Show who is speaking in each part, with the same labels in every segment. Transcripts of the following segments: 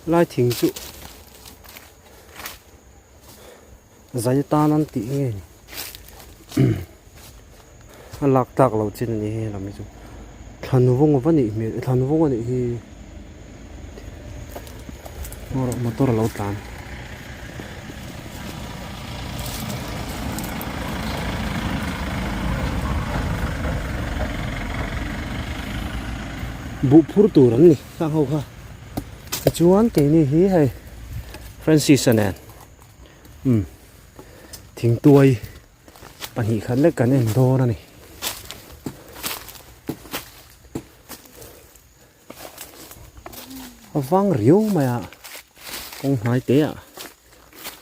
Speaker 1: Lai thing chu zai atan an tih nge ni a lak tlak loh chin a ni he lam hi chu thlan vawng a va nih hmel thlan vawng a nih hi motor a lo tlan. Buh phur tur an ni khang ho kha tichuan keini hi hei Francis-a nen umm thingtuai pahnih khat lek kan en dawn a ni. A vang riau mai a kawng hnai te ah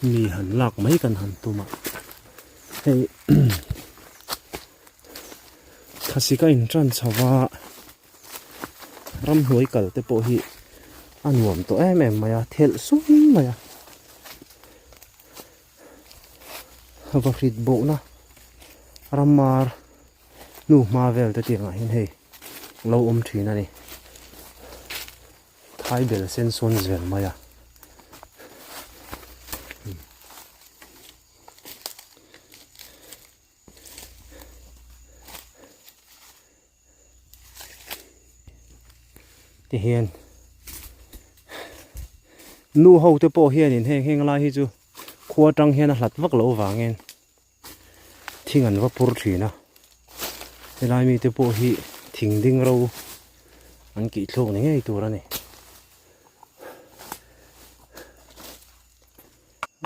Speaker 1: mi han lak mai kan han tum a hei thlasik a intan chho va ramhnuai kal te pawh hi a nuam tawh em em mai a thelh sum mai a va hrit bawhna ramar hnu hma vel te tiangah hian hei lo awm thin a ni thai bel sen sawn zel mai a. Ti hian nu ho te pawh hianin heng heng lai hi chu khua atang hian a hlat vak loh avangin thing an va pur thin a helai mite pawh hi thing ding ro an kih thluk ni ngei tur a ni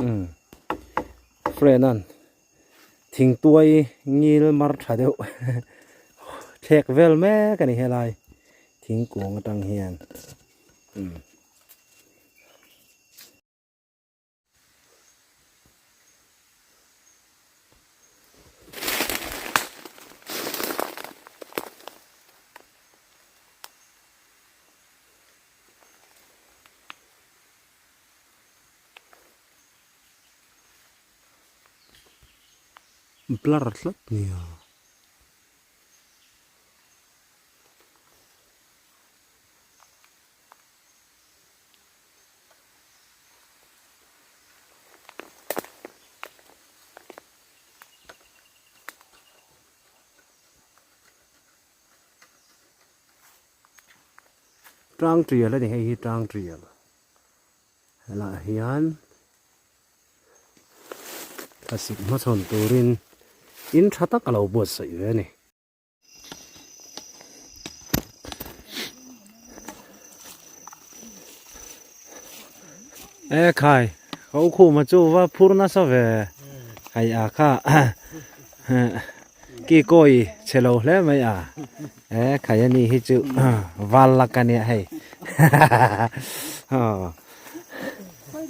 Speaker 1: umm friend an thingtuai ngil mar tha deuh thlek vel mek a ni helai thingkung atang hian umm. Blur tlat nia. Tlang tial a ni hei hi tlang tial helaiah hian thlasik hmachhawn turin in tha tak a lo buatsaih ve a ni. E khai ka u khuma chu va phur nasa ve hei a kha ki kawi chhe lo hle mai a e khai ani hi chu val lak a nia hei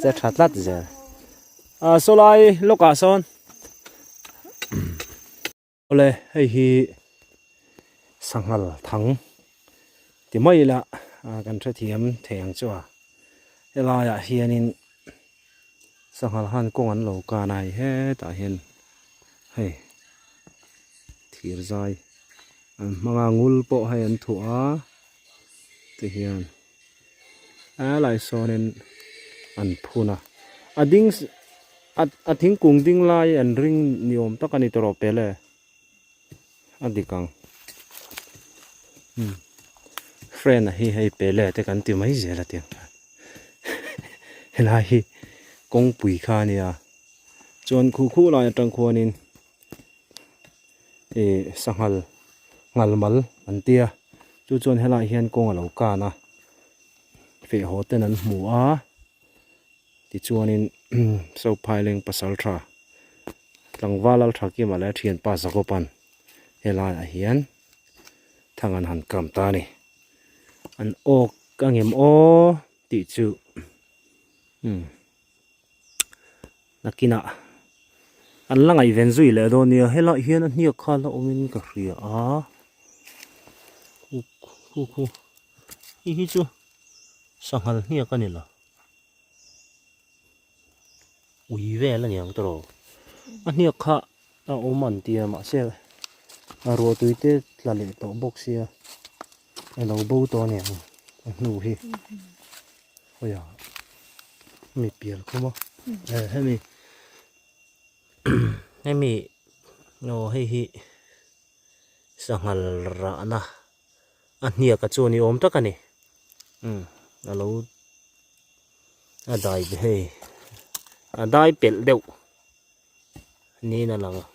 Speaker 1: che tha tlat zel a sawlai lawkah sawn. Awle hei hi sanghal thang ti mai ila kan hrethiam thei ang chu a helaiah hianin sanghal han kawng an lo kan a hei hetah hian hei thir zai an hmang a ngul pawh hei an thuah a tihian helai sawnin an phun a a ding A thingkung ding lai an ring ni awm tak a ni tawh rawh pel e a dik ang friend a hi hei pele te kan ti mai zel a tiang khan helai hi kawngpui kha a nia chuan khu khu lai atang khuanin ih sanghal nghal mal an tia chu chuan helaiah hian kawng a lo kan a feh haw ten an hmu a. Tichuanin Sophaileng pasal tha tlangval al tha Kima leh a thianpa Zakopan helaiah hian thang an han kam ta a ni. An awk a ngem aw tih chu umm nakinah an la ngaihven zui leh dawn nia helaiah hian a hniak kha la awmin ka hria a khu khu hei hi chu sanghal hniak a ni lo. Ui vel a niang tawh a hniak kha a awm an tia mahse a ruah tui te tla leh tawh bawk sia a lo bo tawh a niang a hnu hi khawiah. Mi pial khum a hemi hemi aw hei hi sanghal rahna a hniak a chu ni awm tak a ni umm a lo a dai hei a dai pelh deuh niin a lang a.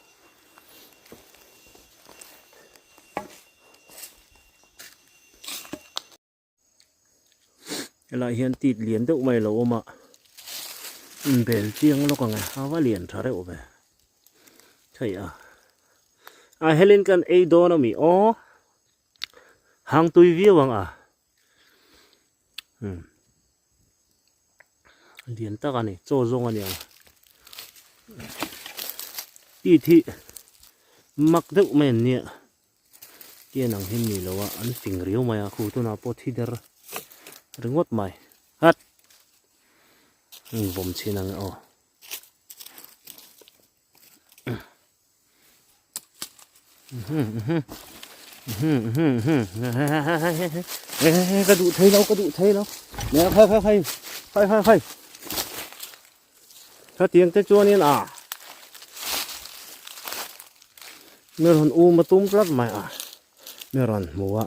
Speaker 1: Helai hian tit lian deuh mai a lo awm a bel chiang lawk ang e a va lian tha reuh ve thei a a helin kan ei dawn ami aw hang tui viau ang a umm lian tak a ni chaw zawng a ni ang tit hi mak deuh mai an nia. Tian ang hi ni lo a an fing riau mai a khu tunah pawh thi der ringawt mai hat vawm chhin ang e aw ka duh thei lo ka duh thei lo khai khai khai khai khai khai Khatiang te chuanin a mi rawn um a tum tlat mai a mi rawn hmu a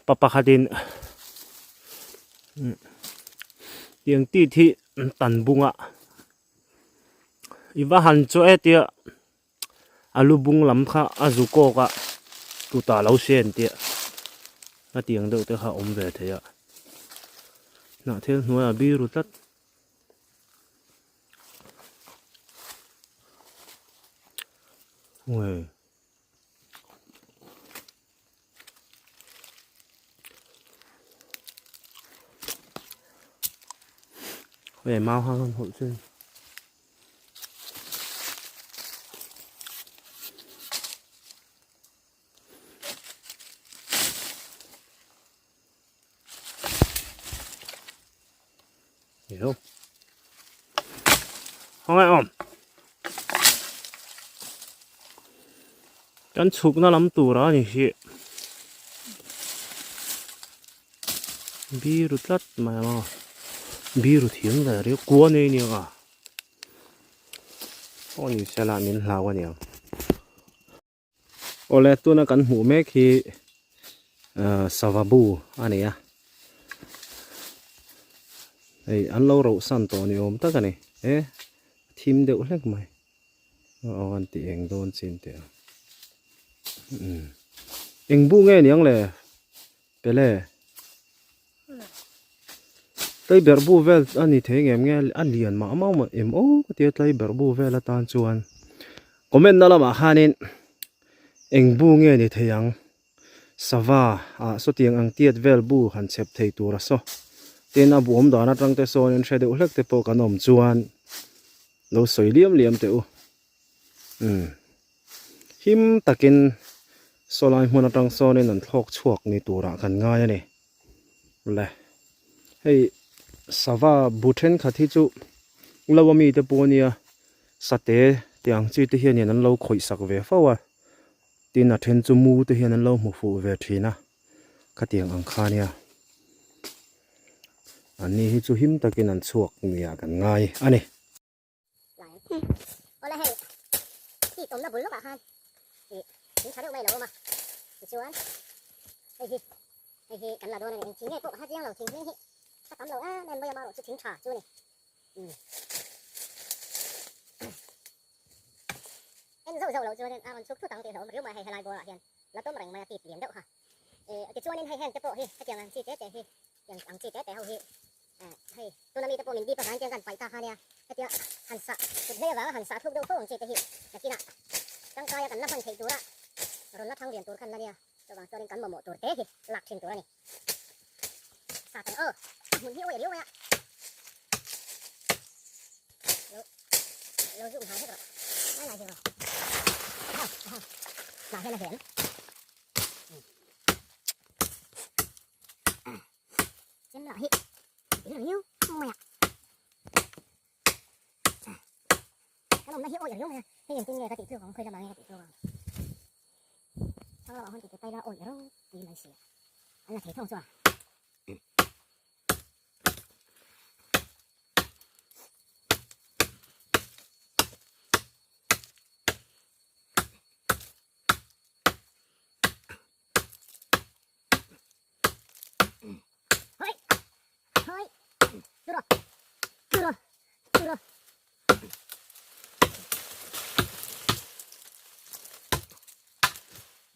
Speaker 1: pa pakhatin tiang tit hi tan bung a i va han chaw e tia a lu bung lam kha a zu kawk a kutah lo sen tih a tiang deuh te kha a awm ve thei a hnah thil hnuaiah a biru tlat. Hei mau hang han hawlh chin. Hiểu không ai awm kan chhukna lam tur a ni hi biru tlat mai a biru thiam ve riau kua nei nia ka aw ni sela min hlau a niang Awle tuna kan hmuh mek hi sava bu a ni a hei an lo roh san tawh ni awm tak a ni e thim deuh hlek mai aw an ti eng dawn chin teh ang eng bu nge niang le pele Tlaiberh bu vel a ni thei ngem nge a lian mah mah mah em aw ka tia tlaiberh bu vel atan chuan comment na lamah khanin eng bu nge ni thei ang sava ah sawtiang ang tiat vel bu han chhep thei tur a saw tin a bu awm dan atang te sawn in hre deuh hlek te pawh kan awm chuan lo sawi liam liam teh u umm him takin sawlai hmun atang sawnin an thlawk chhuak ni turah kan ngai a ni. Le hei sava bu thenkhat hi chu lo a mite pawh ania sate tih ang chi te hianin an lo khawih sak ve fo a tin a then chu mu te hian an lo hmu fuh ve thin a khatiang ang kha ania an ni hi chu him takin an chhuak nia kan ngai a ni.
Speaker 2: Awle hei tih tawmna bul lawkah khan ih thing tha deuh mai a lo awm a tichuan hei hi hei hi kan la dawn a ni eng thing nge pawh ka hre chiang lo thing hming hi ka tam lo em em mai a marawh chu thing tha chu a ni umm en zauh zauh loh chuanin a rawn chhuk thut ang tih hlauhawm riau mai a hei helai bawrah hian la tawm reng mai a tip lian deuh kha ih tichuanin hei heng te pawh hi hetiang ang chi te te hi tiang ang chi te te ho hi Hei, tuna mite pawh min dip avangin tiang kan paih ta kha nia, hetia han sah kut hlei avanga han sah thluk deuh fo ang chi te hi nakinah tangkaia kan la hman theih tura rawn la thang lian tur khan la nia, chuvang chuanin kan mamawh tur te hi lak thin tur a ni. Sa tang aw, a hmun hi awi a riau mai a, lo lo zoom hai hlek rawh, lai lai hi aw, hnah hian a hliam. Chem lah hi in riu mai a kan awmna hi awi riau mai a hei engtin nge ka tih tluk ang khawi lamah nge ka tih tluk ang thang lamah hawn tih tih paila awi ro tui mai si an la thei thawng chu a.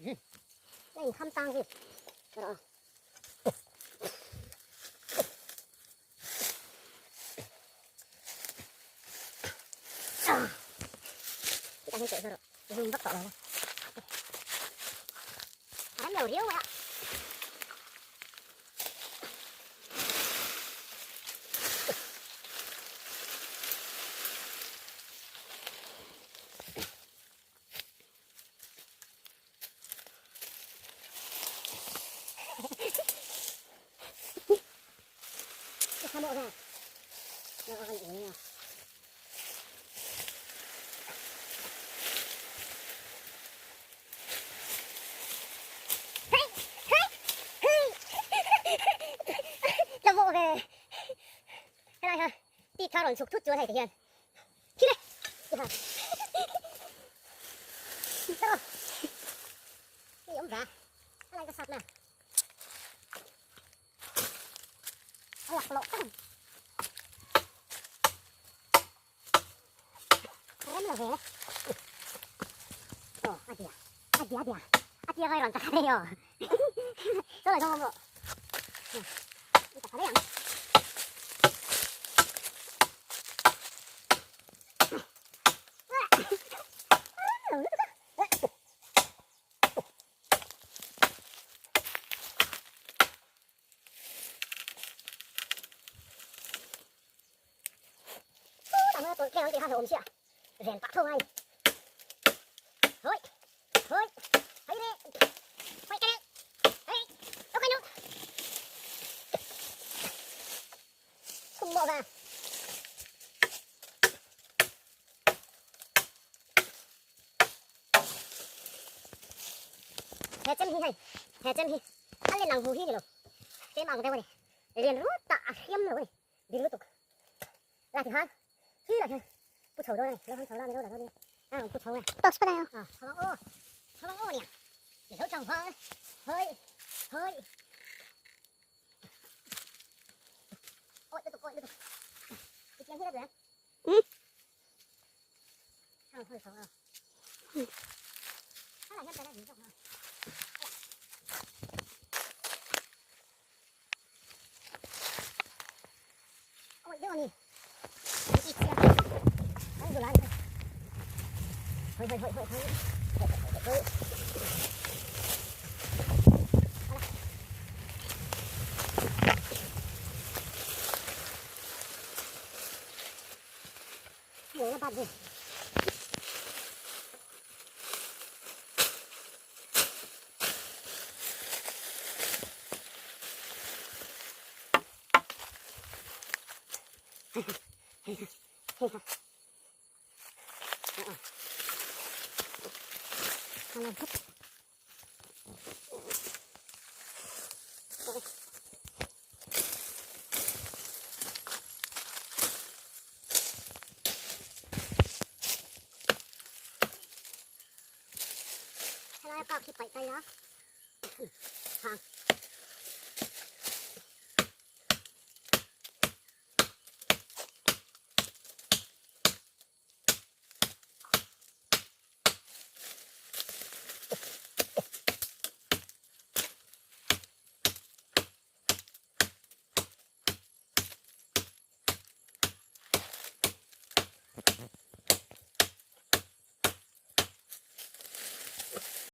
Speaker 2: La inkham tang zui rawh aw. Chutah hian chawlh hna rawh, i hum vak tawh lo la. A rem lo riau mai a. He chem hi hei he chem hi a len ang hu hi ni lo chem ang deuh a ni lian ruat tah a hriam lo a ni dil lutuk la ti khan khi lah hian pu chho dawn a ni lo han chho la ni lo la dawn a rawn pu chho e
Speaker 3: Tos pa dai
Speaker 2: a chho ang aw chho ang aw nia mi zo chang hma hoi hoi ôi lutuk ôi lutuk i chiang hi la duh em
Speaker 3: Ừ.
Speaker 2: Hơi xấu à. Ôi, đứa con gì? Hơi hơi hơi hơi hơi. Hơi. Người nó bắt gì? Helai park hi paih tai a hang.